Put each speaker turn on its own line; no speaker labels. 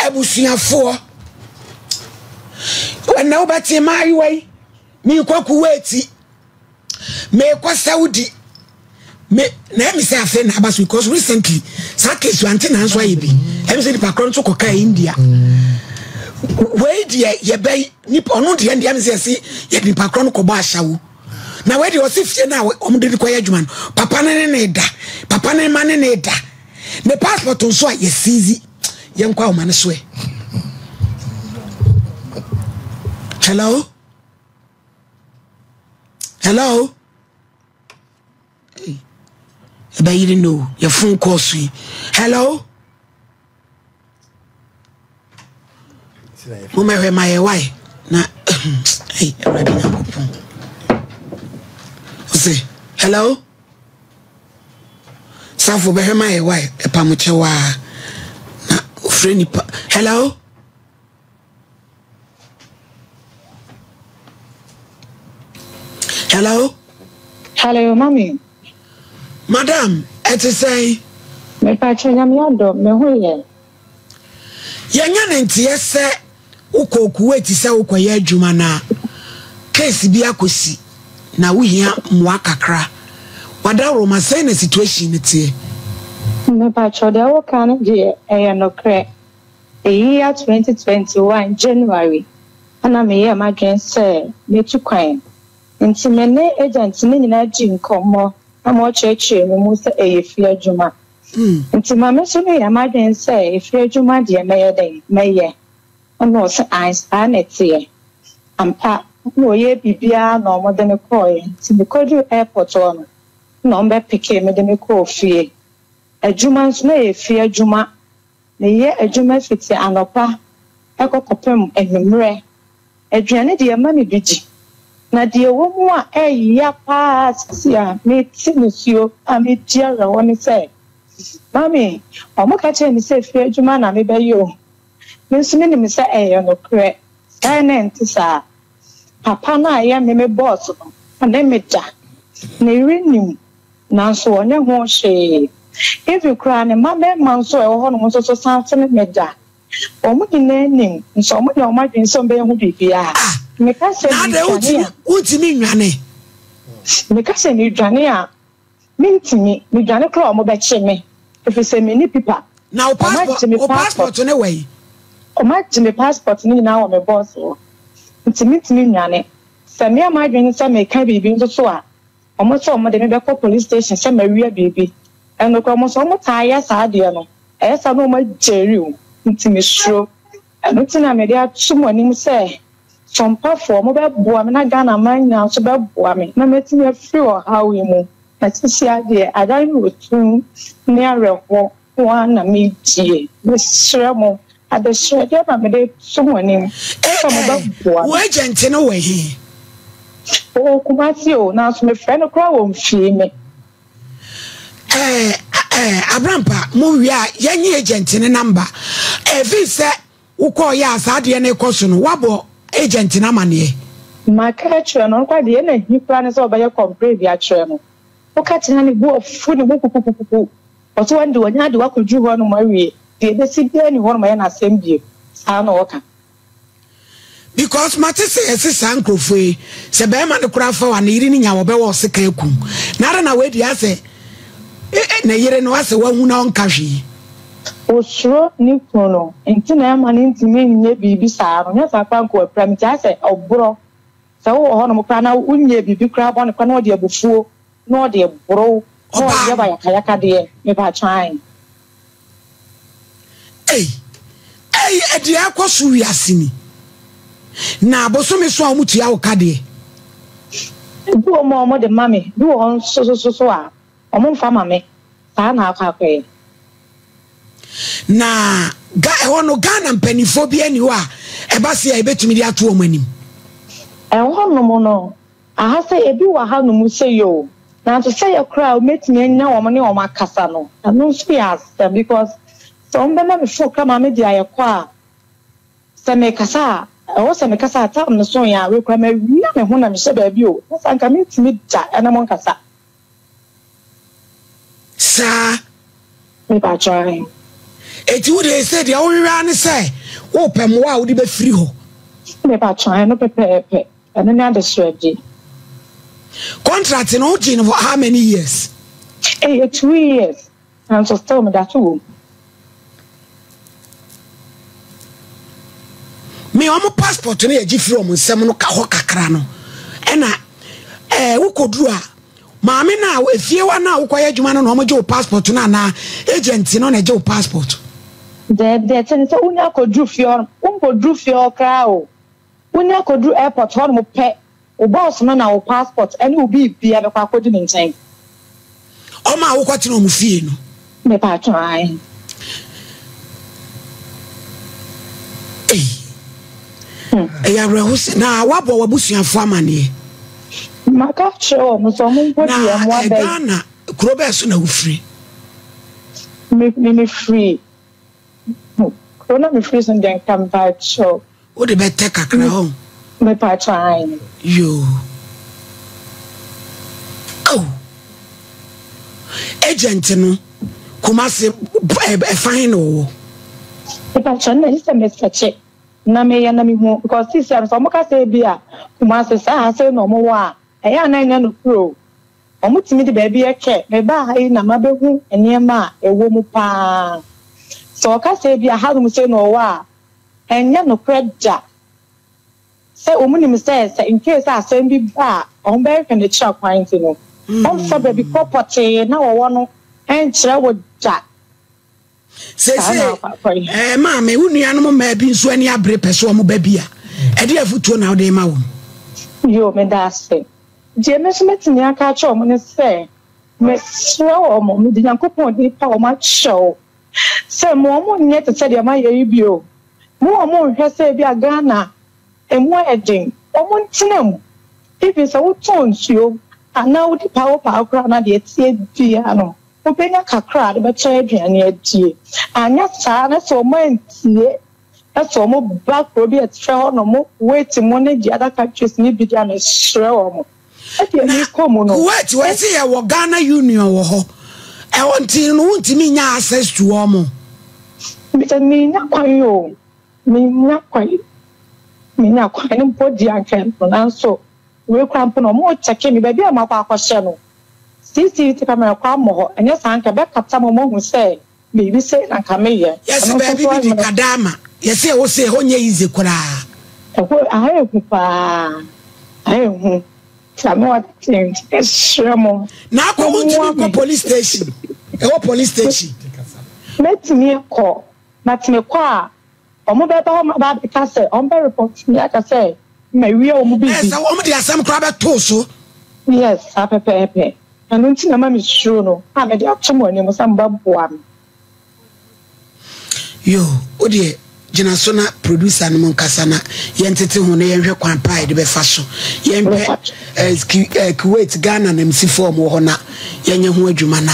Abusuafoɔ, ɛnna wobɛte mmaayewa yi, meekɔ Kuwait, meekɔ Saudi, me na ɛmi sɛ afei na aba so because recently saa case ante na nso ayɛ bi ɛmi sɛ nipa korɔ nso kɔ kaa India wei deɛ yɛbɛyi nipa ɔno deɛ deɛ ɛmi sɛ yɛsi yɛ nipa korɔ no kɔ bɔ ahyɛwo na wei deɛ ɔsi fie na wɔn de kɔ yɛ adwuma no papa ne ne ne da papa ne ma ne ne da ne passport nso a yɛ seize yɛn kɔ ahoma ne so ɛ hello hello. Ɛbɛyere no yɛ phone call so yi. Hello. Momɛhwɛ ma yɛ wae na ɛy Awurade Nyankopɔn. Ɔse hello. Safo bɛhwɛ ma yɛ wae ɛpamokyɛ waa na ofrɛ nipa. Hello. Hello.
Hello, mami.
Madam, ɛte sɛn?
Mepakyɛ nyame adɔ, me ho yɛ.
Yɛnyɛ ne nteɛ sɛ wokɔ Kuwait sɛ wokɔyɛ adwuma na case bi akɔsi na wohia mmoa kakra. Wadaworoma, sɛn na situation no teɛ?
Mepakyɛ deɛ woka no deɛ ɛyɛ nokorɛ. Eyi ya 2021 January na meyɛɛ m'adwene sɛ mɛtu kwan. Nti me ne agent no nyinaa dii nkɔmmɔ ma ɔkyerɛkyerɛɛ me mu sɛ ɛyɛ fie adwuma. Nti ma me nso meyɛɛ m'adwene sɛ efie adwuma deɛ mɛyɛ dɛn? Mɛyɛ. Ɛna ɔse ae saa na ɛteɛ. Ampa na ɔyɛɛ biribiara na wɔde me kɔeɛ. Nti mekɔduruu airport hɔ no na wɔbɛpekee me de me kɔɔ fie. Adwuma nso na ɛyɛ fie adwuma. Meyɛ adwuma fiti anɔpa kɔ kɔpem anwummerɛ. Aduane deɛ ɛma me bi di. Na deɛ ɛwɔ mu a ɛya pa ara seesei a mete nisuo a medi awerɛhoɔ ne sɛ, Mummy, wɔka kyerɛɛ me sɛ fie adwuma na mebɛyɛ o. Me nso menim sɛ ɛyɛ nokorɛ. Saa na ɛnte saa? Papa no a ɛyɛ me me boss no, ɔne me da. Ne yere nim. Nanso ɔnyɛ ho hwee. Even koraa ne mma mmarima nso a ɛwɔ hɔnom nso so san so ne me da. Wɔn nyinaa nim, nso wɔnyɛ wɔn adwene sɛ wɔbɛyɛ ho biribiara.
Ah!
Meka sɛ
Na adɛn
meredwane
wontumi
a.
wontumi nnwane?
Meka sɛ meredwane a, mentumi. Medwane koraa a wɔbɛkye me, ɛfiri sɛ menni pipa.
Na wo passport
Wɔagye me
wo
passport.
passport no wɔ he?
Wɔagye me passport no nyinaa wɔ me bɔs hɔ, nti mentumi nnwane. Sɛ meyɛ m'adwene sɛ mereka biribi nso so a, Wɔn sɛ wɔn de me bɛkɔ police station sɛ mawia biribi. Ɛnokorɛ wɔn nso wɔn taa yɛ saa adeɛ no. Ɛyɛ saa na wɔn agyeri wo nti me suro. Ɛno nti na mede ato mo anim sɛ Sompafoɔ mo bɛboa me na Ghana man nyinaa nso bɛboa me na matumi afiri ɔhaw yi mu. Na sisi adeɛ adan me wɔ sum ne awerɛhoɔ. Ho ara na medie. Mesrɛ mo, adesrɛdeɛ na mede to mo anim sɛ mobɛboa me.
Wo agent no wɔ he?
Ɔwɔ Kumasi o, nanso mefrɛ no koraa ɔmfii me.
Eh, eh, Abrampa, mo wie a, yɛnye agent no number. Ɛfiri sɛ wokɔɔyɛ a saa adeɛ no rekɔ so no, woabɔ agent no amaneɛ?
Maka akyerɛ no, ɔno koraa deɛ na ɛhi koraa ne sɛ ɔbɛyɛ complain de akyerɛ no. Woka kyerɛ no a ne bo afu ne ho kukukukuku. Ɔse wɔn de wɔnya ade wakɔduru hɔ nom awie, deɛ ɛbɛsi biara nni hɔ nom ɛyɛ n'asɛm bio. Saa na ɔka.
Because mate sɛ yɛse saa nkurɔfoɔ yi, sɛ bɛrima no koraa fa wo a, ne yere no nya a wɔbɛwɔ ɔsekan akum. Na adɛn na wei deɛ asɛ ne yere no asɛ wahu na ɔnka hwee.
Osuro ne kunu no nti na ɛma no ntumi nyɛ biribi saa no, nyɛ saa koraa nka wapira me nti asɛ ɔborɔ. Sɛ wowɔ hɔnom koraa na wonyɛɛ biribi koraa bɔne koraa na ɔde abufuo na ɔde boro wo na
Ɔbaa
ɔyɛ
no.
wo ayakayakadeɛ, mepakyɛ ae.
Ei ei ɛdeɛ ɛkɔ so wiase ni. Na bosome so a wɔn tua wo ka deɛ.
Ebi wɔ mu a wɔn de ma me, bi wɔ hɔ nso so so a wɔn nfa ma me, saa na akɔ akɔyɛ.
Na ga ɛhɔ no Ghana mpanimfoɔ bi ani hɔ a ɛba se a yɛbɛtumi de ato wɔn anim.
Ɛhɔ nom no, aha sɛ ebi wɔ ha nom sei o, nanso sɛ yɛ koraa a mɛtumi anya wɔn ne wɔn akasa no, ɛno nso yɛ asɛm because sɛ wɔn bɛma me phone koraa ma me de ayɛ kɔ a, sɛ mekasa a, ɛwɔ sɛ mekasa a time no so yɛ a, wei koraa mawia me ho na mehyɛ baabi o, na saa nka mentumi da ɛne mo nkasa.
Saa.
Mepakyɛw ahe?
Eti wo deɛ sɛ deɛ wohwehwɛ ara ne sɛ wopɛ mmoa a wode bɛfiri hɔ.
Mepakyɛw, ɛno pɛpɛɛpɛ. Ɛno ne adesrɛde.
Contract no wogye no for how many years?
Ɛyɛ 2 years, nanso still meda so wɔ mu.
Me ɔmo passport no yɛgye firi ɔmo nsɛm no ka hɔ kakra no, ɛna wokɔduru a, maame no a efie wa no a wokɔyɛ adwuma no na ɔmo gye wo passport no anaa agent no na ɛgye wo passport?
Deɛ ɛte ne sɛ wonya akɔduru fie hɔ, wonkɔduru fie hɔ koraa o. Wonya kɔduru airport hɔnom pɛ, wo boss no na wo passport ne wo biribiara bɛkɔ akɔdi ne nkyɛn.
Ɔmo a wokɔtena ɔmo fie no?
Mepaatwo, ae.
Ei, ɛyɛ awerɛhosɛ. Na woabɔ w'abusuafo amaneɛ?
Maka akyerɛ wɔn sɛ wɔn mpo deɛ mmoa
bɛn. Na Ghana, kuro bɛn so na wofiri?
Me, me, mefiri, kuro na mefiri so no deɛ nka mpakyɛw.
Wo de bɛtɛ kakra hɔ.
Mepakyɛ ae.
Yoo. Oh. Agent no, Kumasi, ɛfa he na ɔwɔ?
Mepakyɛ no na ɛsɛ sɛ mesɛkye na meyɛ na mehu because sisi a sɛ ɔmo ka sɛ ebi a Kumasi saa ha sei na ɔmo wɔ a, ɛyɛ a na ɛnyɛ nokorɛ o. Ɔmo tumi de baabi ɛkyɛ. Mebaa ha yi na mabehu nneɛma a ɛwɔ mu paa. Sɛ ɔka sɛ ebi a hanom sei na ɔwɔ a, Ɛnyɛ nokorɛ da sɛ wɔn nim sɛ sɛ in case sɛ asɛm bi ba a wɔn bɛhwehwɛ no akyira kwan nti no wɔmfa baabi korɔ pɔtee na wɔwɔ no nkyerɛ wo da.
Saa na akɔ yi. Ɛɛ maame, wo nuanom mmaa bi nso ani abere pɛ sɛ wɔn ba bi a, ɛde afutuo na wode ma wɔn?
Yoo, meda ase. Deɛ me nso mɛtumi aka akyerɛ wɔn ne sɛ, mesrɛ wɔn, mede Nyankopɔn din pa wɔn akyɛw Sɛ mo ɔmo nyɛ te sɛ deɛ moayɛ yi bio. Mo ɔmo nhwɛ sɛ ebia Ghana emu ayɛ den. Ɔmo ntena mu. Even sɛ wotɔn nsuo anaa wodi paawopaawo koraa na deɛ ɛteɛ biara no wobɛnya kakra a de bɛtɔ aduane adie. Anyɛ saa na sɛ ɔmo antie na sɛ ɔmo ba kuro bi a ɛte sɛ hɔ nom, Kuwait mo ne the other countries no bi deɛ a mesrɛ wɔn.
Na Kuwait wɔ ɛsɛ yɛ wɔ Ghana Union wɔ hɔ ɛhɔ nti no wontumi nya access to wɔn.
Menya kwan o, menya kwan, menya kwan mpo di anka no nanso wei kora mpo no wɔn kyɛke me baabi a makɔ akɔhyɛ no CCTV camera kora mmɔ hɔ ɛnyɛ saa anka ɛbɛkata mo moahu sɛ Biribi sei na nka meyɛ.
Yɛse baabi bi de Kadama yɛse ɛhɔ sei ɛhɔ nyɛ easy koraa.
Ɛhɔ aha yɛ hu paa aha yɛ hu nti ano ɔden nti mesrɛ mo.
Na akɔ mo ntumi nkɔ police station ɛwɔ police station.
Mɛtumi akɔ but mekɔ a wɔn bɛba hɔ ma ba abɛka sɛ wɔn bɛ report me aka sɛ mawia wɔn biribi.
Ɛsɛ wɔn de asɛm koraa bɛtoo so.
Yes saa pɛpɛɛpɛ. Ɛno nti na ɛma misuro no a mede ato mo anim sɛ mobɛboa me.
Yoo, wo deɛ gyina so na producer no mo nkasa na yɛntete ho na yɛnhwɛ kwan pa a yɛde bɛfa so. Yɛnhwɛ eh, eh, Kuwait, Ghana namsifoɔ a wɔwɔ hɔ na yɛnyɛ ho adwuma na.